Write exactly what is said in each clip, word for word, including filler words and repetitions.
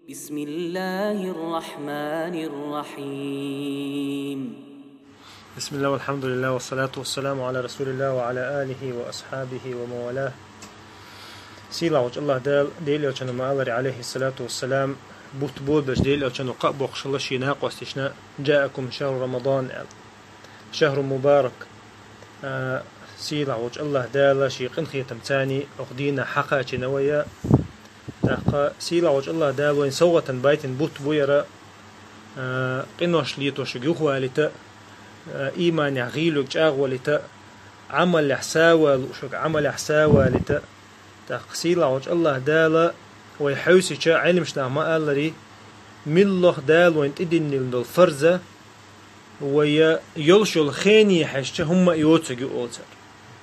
بسم الله الرحمن الرحيم. بسم الله والحمد لله والصلاة والسلام على رسول الله وعلى آله وأصحابه ومن والاه. Сийлахь волчу АллахӀ Дала, Делан Элчано ма-аллара, алейхиссалату вассалам, бутт болабелча Делан Элчано кхаъ боккхуш хилла шен накъосташна: «جاءكم شهر رمضان», аьлла. «شهر مبارك». А, сийлахь волчу АллахӀ Дала шен къинхетамца окху дийнахь хьакхачийна вай. ТӀаккха сийлахь волчу АллахӀ Дала вайна совгӀатана байтина бутт бу яра, а, къинош летош верг юхавалийта, а, ийманехь гӀийла верг чӀагӀвалийта, Ӏамалехь сов лууш верг Ӏамалехь сов лийта. ТӀаккха сийлахь волчу АллахӀ Дала вай хьовсича, Ӏеламнаха ма-аллара, муьлхха Дала вайна тӀедиллина долу фарз, вай йолуш йолу хене хьаьжча, хӀумма а йоцург ю олу цара.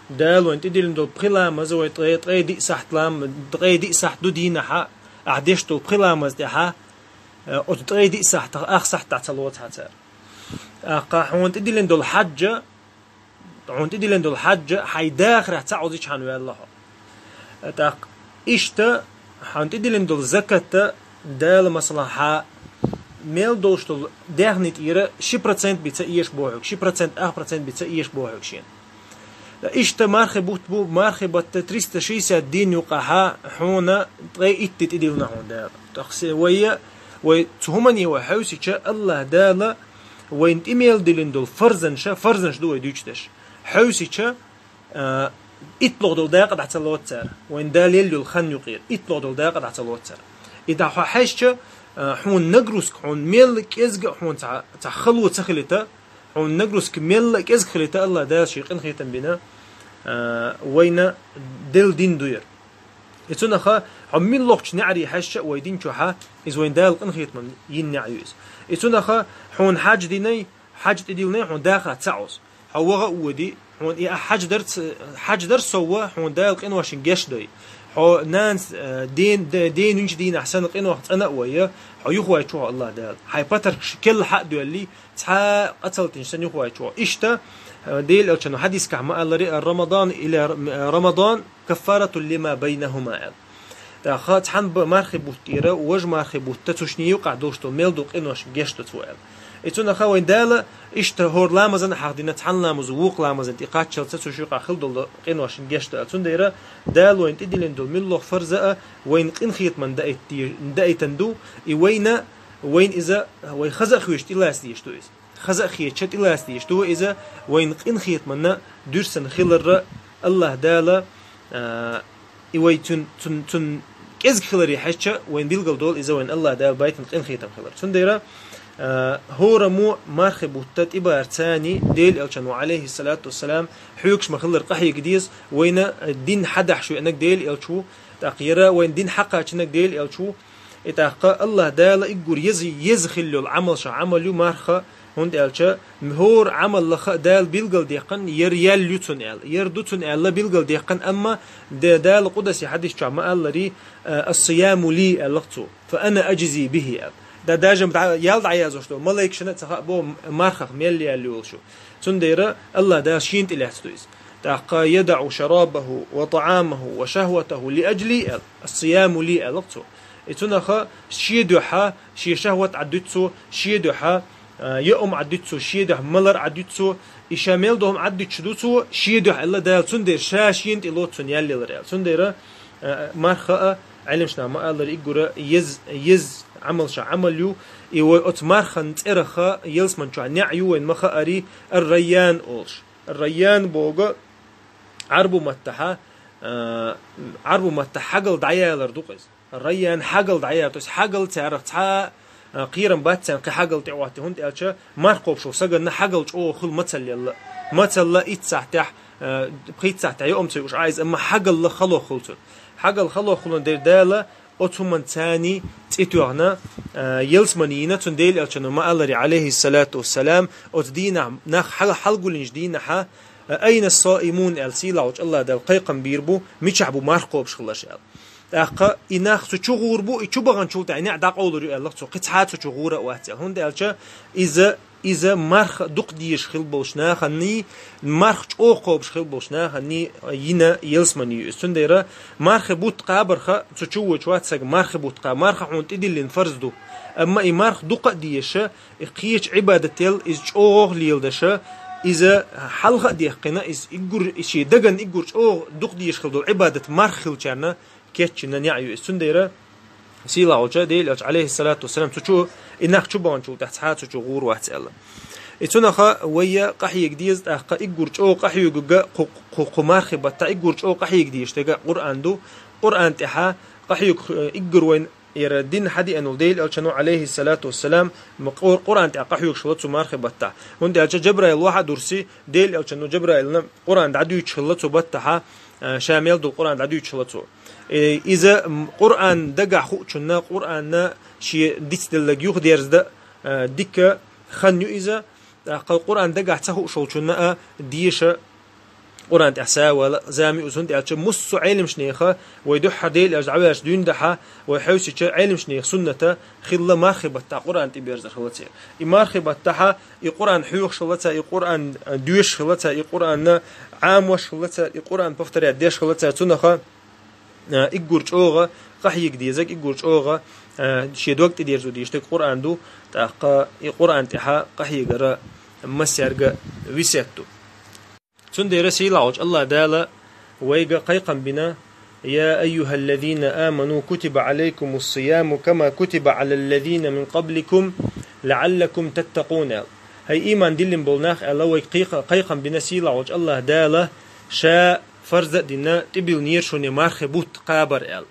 Дала вайна тӀедиллина долу пхи ламаз вай ткъе, ткъе диъ сахьт лам-, ткъе диъ сахьт ду дийнахь, ахь деш долу пхи ламаз тӀехь, э, оцу ткъе диъ сахьтах ах сахьт дӀа ца лоцу хьан цара. ТӀаккха хьуна тӀедиллина долу хьаьжча, хьуна тӀедиллина долу хьаьжча, хьайн дахарехь цхьаъ озичхьана ваьлла хьо. ТӀаккха иштта хьуна тӀедиллина долу закатта Дала, масала, хьан мел долуш долу даьхни тӀера ши процент бен ца эша боху хьоьга, ши процент, ах процент бен ца эша боху хьоьга шена. Иштта мархи бутт бу, мархи бутт триста шестьдесят дийнан юкъахь хьуна ткъе итт де тӀедиллина хьуна Дала. ТӀаккха се-, вай, вай цу хӀумане вай хьовсича, АллахӀ Дала вайна тӀе мел диллина долу фарзанаш, фарзанаш ду вай дуьйцуш дерш. Хьовсича, а, итталгӀа долу дакъа дӀа ца лоцу цара. Вайна Дала елла йолу хан юкъера итталгӀа долу дакъа дӀа ца лоцу цара. И дӀа хьо хьаьжча, а, хьуна нагрузка, хьуна мел кӀезга а хьуна цхьа, цхьа хало ца хилийта, хьуна нагрузка мелла а кӀезга хилийта, АллахӀ Дала шен къинхетам бина, а, вайна делла дин ду яра. И цунах хьо муьлххачу неӀаре хьаьжча а вай дин чохь, иза вайн Дала къинхетаман йина неӀ ю иза. И цунах хьуна хьаьж динай, хьаьж тӀедиллинай хьуна даха ца Ӏозу. Хьо ваха а води, хьуна и ахь хьаьж дар ц-, хьаьж дар совва, хьуна Дала къиношна геч дой. Хьо нанас, э, ден, де-, ден винчу дийнахь санна къинойх цӀана а вайя, хьо юхавайчу хьо АллахӀ Дала. Хьайн патаркаш келла хьа а доьлли, цхьа а къацалтинчу санна юхавайчу хьо. Иштта, э, Делан Элчано хьадискахь ма-аллара, «Рамадан иля р-, м-, Рамадан каффаратун лима байнахума», аьлла. ТӀаккха цхьана б-, мархи бутт тӀера, важа мархи бутт, цу шинна юкъахь долуш долу мел ду къиношна геч ду цо аьлла. И цунах вайн Дала иштта хӀора ламазан а хьахдина, цхьана ламазо вукху ламазан тӀе кхаччалца цу шуьйкъахь хила долу къиношна геч ду аьлла. Цундела Дала вайна тӀедиллина долу муьлхха фарз а вайна къинхетаман даийтан ду, и вайна, вайна иза, вай хаза а хеташ тӀелаца дезаш ду иза. Хаза а хеташ тӀелаца дезаш ду иза, вайна къинхетаманна дуьрсан хиларра АллахӀ Дала, а, и вай цун, цун, цун кӀезга хиларе хьаьжча, вайна билгал долу иза вайна АллахӀ Дала байтина къинхетам хилар. Цундела, а, хӀораммо мархи бутта тӀебарца Делан Элчано, алейхиссалату вассалам, хьоьгуш ма-хиллара къахьега деза, вайна дин хьадахьаш веанарг Делан Элча ву, тӀаккха яра вайна дин хьакхачийнарг Делан Элча ву, И тӀаккха АллахӀ Дала уггар еза, еза хилла йолу Ӏамалшах Ӏамал ю марха, хӀунда аьлча хӀора Ӏамаллаха Дала билгалдаьккхина, яра ял ю цунна аьлла, яра ду цунна аьлла билгалдаьккхина, амма Де-, Дала къудси хьадис чохь ма-аллара, а, «Ас-сияму ли», аьлла цо, «фа ана аджзи бихи», аьлла. Да, даже дӀа-, ял дӀаяздеш долу малайкашна а ца хаьа боху мархах мел ял йолуш ю. Цундела АллахӀ Дала шена тӀелаьцна ду иза. ТӀаккха «ядагӀу шарабаху ва тӀаамаху ва шахватаху ли аджли», аьлла. «Ас-сияму ли», аьлла цо. И цунах шен дуьхьа шен шахват Ӏадуьту цо, шен дуьхьа, а, яом Ӏадуьту цо, шен дуьхьа малар Ӏадуьту цо, и ша мел доху Ӏадуьтуш ду цо, шен дуьхьа аьлла Дала, цундела ша шена тӀе лоцу цунна ял ялар аьлла. Цундела, а, марха а, Ӏеламнаха ма-аллара, уггар еза, еза Ӏамалшах Ӏамал ю, и вай оцу мархан цӀерах ялсаман чохь неӀ ю вайна ма-хаара, Ар-Райян олуш. Ар-Райян боху Ӏарбу маттахь, а, Ӏарбу маттахь хьагал дӀаялар ду-кх иза. Райян хьагал дӀаяр, то есть хьагал царах цхьа а, кхерам бац царна кхин хьагал тӀе а хӀоттий, хӀунда аьлча марха кхобуш волу саганна хьагал чӀогӀа хуьлу мацалла елла. Мацалла итт сахьтехь, а, пхийтта сахьтехь яом ца юуш Ӏа иза, амма хьагалла халох хуьлу цунна. Хьагал халох хуьлун дерг Дала оцу хӀуманца цӀе тоьхна, а, ялсамане йина, цунна Делан Элчано ма-аллара, алейхиссалату вассалам, оцу дийнахь нах хьал-, хьалгуллинчу дийнахьа, а, «Айна ас-саимун?» аьлла, сийлахь волчу АллахӀ Дала кхайкхам бийр бу, мичахь бу марха кхобуш хилларш аьлла. ТӀаккха и нах цу чу гӀур бу, и чу баханчул тӀаьхьа неӀ дӀакъовлур ю аьлла цо, кхин цхьа а цу чу гӀур а вац аьлла. ХӀунда аьлча иза Иза марха дукха дезаш хила болча наханний, марха чӀогӀа кхобуш хила болча наханний йина ялсамани ю иза. Цундела мархий бутт кхабарх цу чу воьдуш вац саг, мархий бутт кхаба. Марха хьуна тӀедиллина фарз ду. Амма и марха дукха а дезаш, и кхеча Ӏибадател иза чӀогӀа леладеш, иза хьалха а дехкина, иза иггур, и ший даган иггур чӀогӀа дукха дезаш хила долу Ӏибадат марха хилчарна кечйина неӀ ю иза. Цундела сийлахьчу Делан элча, Ӏалайхиссалату вассалам, цу чу, и нах чу баханчул тӀаьхьа цхьа а цу чу гӀур вац аьлла. И цунах вай къахьега деза, тӀаккха иггур чӀогӀа къахьоьгург кху, кху, кху мархий баттахь иггур чӀогӀа къахьега дезаш дерг Къуръан ду. Къуръан тӀехь къахьоьгу, э, иггур вайна яра дин хьадеана волу Делан элчано, Ӏалайхиссалату вассалам, ма Къур-, Къуръан тӀехь къахьоьгуш хилла цу мархий баттахь. ХӀунда аьлча Жабраил вахьа а дурсий, Делан элчано Жабраилна Къуръан дӀадуьйцуш хилла цу баттахь, э, ша мел долу Къуръан дӀадуьйцуш хилла цо. Э, иза, м, Къуръан дагахь хуучунна, Къуръанна шен дицделларг юхадерза дан, э, дика хан ю иза, тӀаккха Къуръан дагахь ца хууш волчунна а деша Къуръан тӀехь сов вала зама ю иза. ХӀунда аьлча массо а Ӏеламнеха, вай дуьххьара Делан элча дӀаваьлча дуьйна дахьа, вай хьовсича Ӏеламнех суннат хилла мархий баттахь Къуръан тӀеберзар хилла церан. И мархий баттахь и Къуръан хьоьхуш хилла церан, и Къуръан, э, доьшуш хилла церан, и Къуръан Ӏамош хилла церан, и Къуръан повторять деш хилла церан. Цунах, э, иггур чӀогӀа къахьега дезарг, иггур чӀогӀа, э, шен дог тӀедерзо дезаш дерг Къуръан ду, тӀаккха и Къуръан тӀехь къахьегар массаьрга весет ду. Цундела сийлахьчу АллахӀ Дала вайга кхайкхам бина: «يا أيها الذين آمنوا كتب عليكم الصيام كما كتب على الذين من قبلكم لعلكم تتقون», аьлла. «ХӀай, ийман диллина болу нах», аьлла, вайга кхайкха-, кхайкхам бина сийлахьчу АллахӀ Дала, ша фарз а дина, тӀебиллинера шуна мархий бутт кхабар аьлла.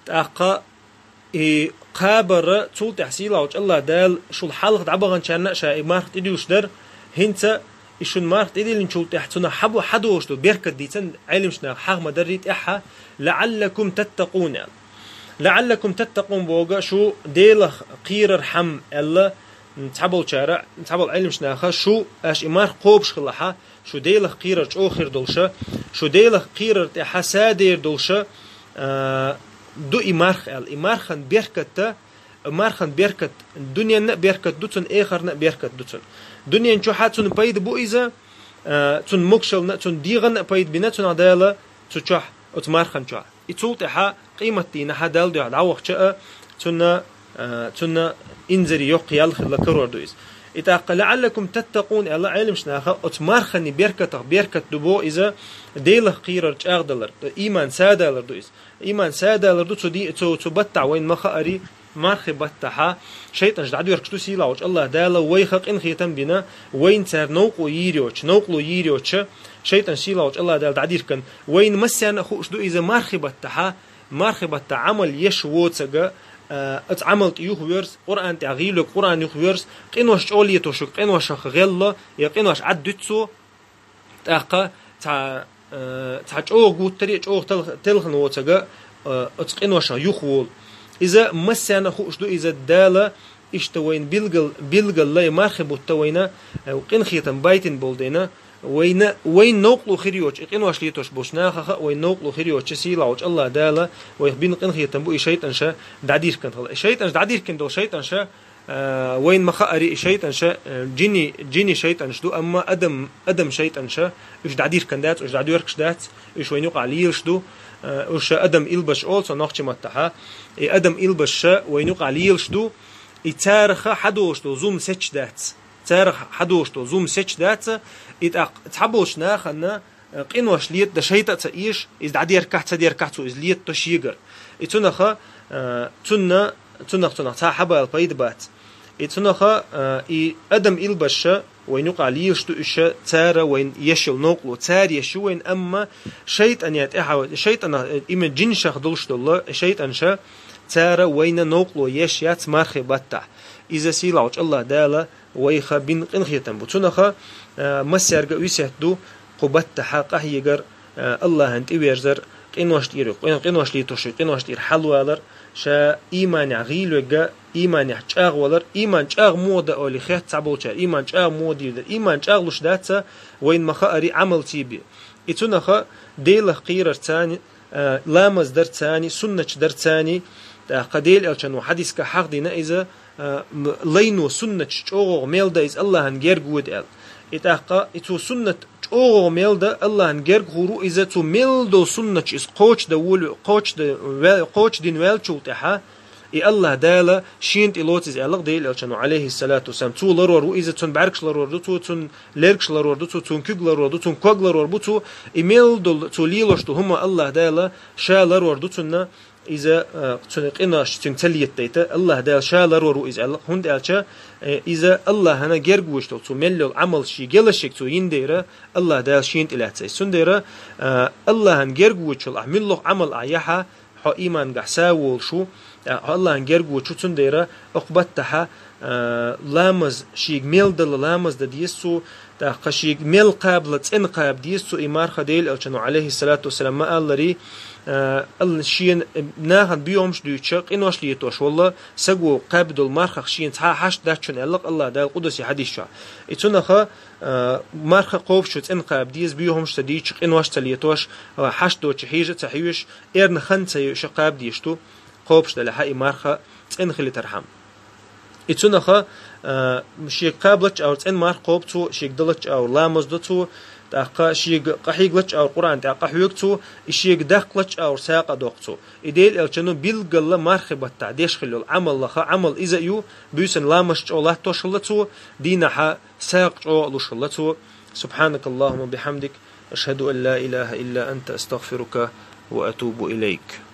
ТӀаккха и кхабар, цул тӀаьхьа сийлахьчу АллахӀ Дала шул хьалха дӀабаханчарна а ша и марха тӀедуьллуш дара, хӀинца и шуна марха тӀедиллинчул тӀаьхьа цунах хьабо-, хьадолуш долу беркат дийцина Ӏеламнаха хьаха ма-дарра тӀаьхьа, «لعلكم تتقون», аьлла. «لعلكم تتقون» бохург шу Делах кхерархьама аьлла, цхьаболчара, цхьаболу Ӏеламнаха шу аша и марха кхобуш хилахь, шу Делах кхерар чӀогӀа хир долуша, шу Делах кхерар тӀехь садер долуша, а, ду и марха аьлла. И мархан беркатта, мархан беркат, дуьненна а беркат ду цунна, эхарна а беркат ду цунна. Дуьнен чохь а цунна пайда бу иза, а, цунна могушаллина а, цунна дегӀанна а пайда бина цунах Дала цу чохь, оцу мархан чохь. И цул тӀаьхьа къематдийнахь Далла дуьхьа дӀавахча а, цунна, а, цунна инзаре йоккха ял хилла карор ду иза. И тӀаккха «لعلكم تتقون» аьлла Ӏеламнаха, оцу марханна беркатах беркат ду боху иза, Делах кхерар чӀагӀдалар, ийман садалар ду иза. Ийман садалар ду цу ди-, цу, цу баттахь вайна ма-хаари, мархий баттахь шайтӀанаш дӀадоьркуш ду сийлахьчу АллахӀ Дала вайх къинхетам бина, вайна цара новкъарло йийр йоцуш, новкъарло йийр йоцуш, шайтӀанаш сийлахьчу АллахӀ Дала дӀадиркан. Вайна массарна а хууш ду иза мархий баттахь, мархий баттахь Ӏамал еш воцург, а, оцу Ӏамал тӀе юхаверза, Къуръан тӀехь гӀийла верг Къуръан юхаверза, къинош чӀогӀа летош верг къиношах гӀелла, я къинош Ӏаддуьту цо, тӀаккха цхьа, а, цхьа чӀогӀа гуттар а, чӀогӀа тал-, телхина воцург, а, оцу къиношах юхаволу. Иза массарна а хууш ду иза Дала, иштта вайна билгал-, билгалла я мархий бутт вайна, а, къинхетам байтина болу дела, вайна, вайна новкъарло хир йоцуш, и къинош летош болчу нахах а вайна новкъарло хир йоцуш, сийлахьчу АллахӀ Дала вайх бина къинхетам бу и шайтӀанаш дӀадиркан хила. И шайтӀанаш дӀадиркан долу шайтӀанаш, а, вайна ма-хаари, и шайтӀанаш, а, джинни, джинни шайтӀанаш ду, амма адам, адам шайтӀанаш, уьш дӀадиркан дац, уьш дӀадоьркуш дац, уьш вайна юкъахь лелаш ду, а, уьш адам илбаш олу цо нохчийн маттахь. И адам илбаш вайна юкъахь лелаш ду, и царах хьадолуш долу зулам сецаш дац. Царах хьадолуш долу зулам сецаш дац, и тӀаккха цхьаболчу нахана, э, къинош летадан шайтӀа а ца эша, иза дӀадеркахь а, ца деркахь а цо иза летадо шегара. И цунах, э, цунна, цунах, цунах цхьа хьабала пайда бац. И цунах, э, и адам илбаш вайна юкъахь лелаш ду уьш, цара вайна еш йолу новкъарло, цара еш ю вайна, амма шайтӀанна тӀехь, шайтӀанах, э, иман джиннашах долуш долу шайтӀанаш, цара вайна новкъарло еш яц мархий баттахь. Иза сийлахьчу АллахӀ Дала вайх бина къинхетам бу. Цунах, а, массаьрга а весет ду кху баттахь къахьегар, а, АллахӀана тӀеверзар, къинош тӀера, къин-, къинош летош верг къинош тӀера хьалавалар, ша ийманехь гӀийла верг ийманехь чӀагӀвалар, ийман чӀагӀ муха дан олий хетта цхьаболчара, ийман чӀагӀ муха дийр дара, ийман чӀагӀлуш дац вайна ма-хаари Ӏамалций бен. И цунах Делах кхерарцаний, а, ламаз дарцаний, суннаташ дарцаний, ТӀаккха Дела Элчано хьадисгахь хьахдина иза, а, м-, лайно суннаташ чӀогӀа мел да иза Аллахьан герга вода аьлла. И тӀаккха и цо суннат чӀогӀа мел да Аллахьан герга хӀур ву иза, цо мел долу суннаташ иза кхочушдан волу, кхочушдан ваьл-, кхочушдина ваьллачул тӀаьхьа, и Аллахь Дала шена тӀе лоцу иза аьлла Дела Элчано, алейхиссалату вассалам. Цо ларор ву иза, цуьнан бӀаьргаш ларор ду цо, цуьнан лергаш ларор ду цо, цуьнан куьг ларор ду, цуьнан ког ларор бу цо, и мел долу, цо лелош долу хӀума Аллахь Дала ша ларор ду цунна, иза, а, цуьнан къинош цуьнга ца летадайта, Аллахь Дала ша ларор ву иза аьлла, хӀунда аьлча, э, иза Аллахьана герга воьдуш долу, цо мел йолу Ӏамал шен гелашиг цо йина дера, Аллахь Дала шена тӀе лаьцна иза. Цундела, а, Аллахьана герга воьдучул ахь муьлхха Ӏамал ахь яхь, хьо иймангахь са волуш ву, а, хьо Аллахьана герга воьдуш ву, цундела окху баттахь, а, ламаз шега мел дала ламаз дан деза цо, тӀаккха шега мел кхабала цӀена кхаба деза цо, и марха Дела Элчано, алейхиссалату вассалам, ма-аллара, а, Алла шена, э, нахана боьхамаш дуьйцуш, къинош летош волу саго кхаьбна долу мархах шена цхьа а хьашт дац шуна аьлла Аллахь Дала къудси хьадис чохь. И цунах, а, марха кхобуш цӀена кхаба деза, боьхамаш ца дуьйцуш, къинош ца летош, а, хьашт доцуш хьежа а ца хьоьжуш, эрна хан ца йоьуш кхаба дезаш ду, кхобуш делахь и марха цӀена хилийтархьама. И цунах, а, шега кхаба лаьтташ агӀор цӀена марха кхобу цо, шега дан лаьтташ агӀор ламаз до цо, тӀаккха шега къахьега лаьтташ агӀор Къуръан тӀехь къахьоьгу цо, и шега даккха лаьтташ агӀор сагӀа доккху цо. И Дела Элчано билггала мархи баттахь деш хилла йолу Ӏамаллаха Ӏамал иза а ю, буьйсанна ламазаш чӀогӀа латтош хилла цо, дийнахь сагӀа чӀогӀа а луш хилла цо. سبحانك اللهم وبحمدك، أشهد أن لا إله إلا أنت، أستغفرك وأتوب إليك.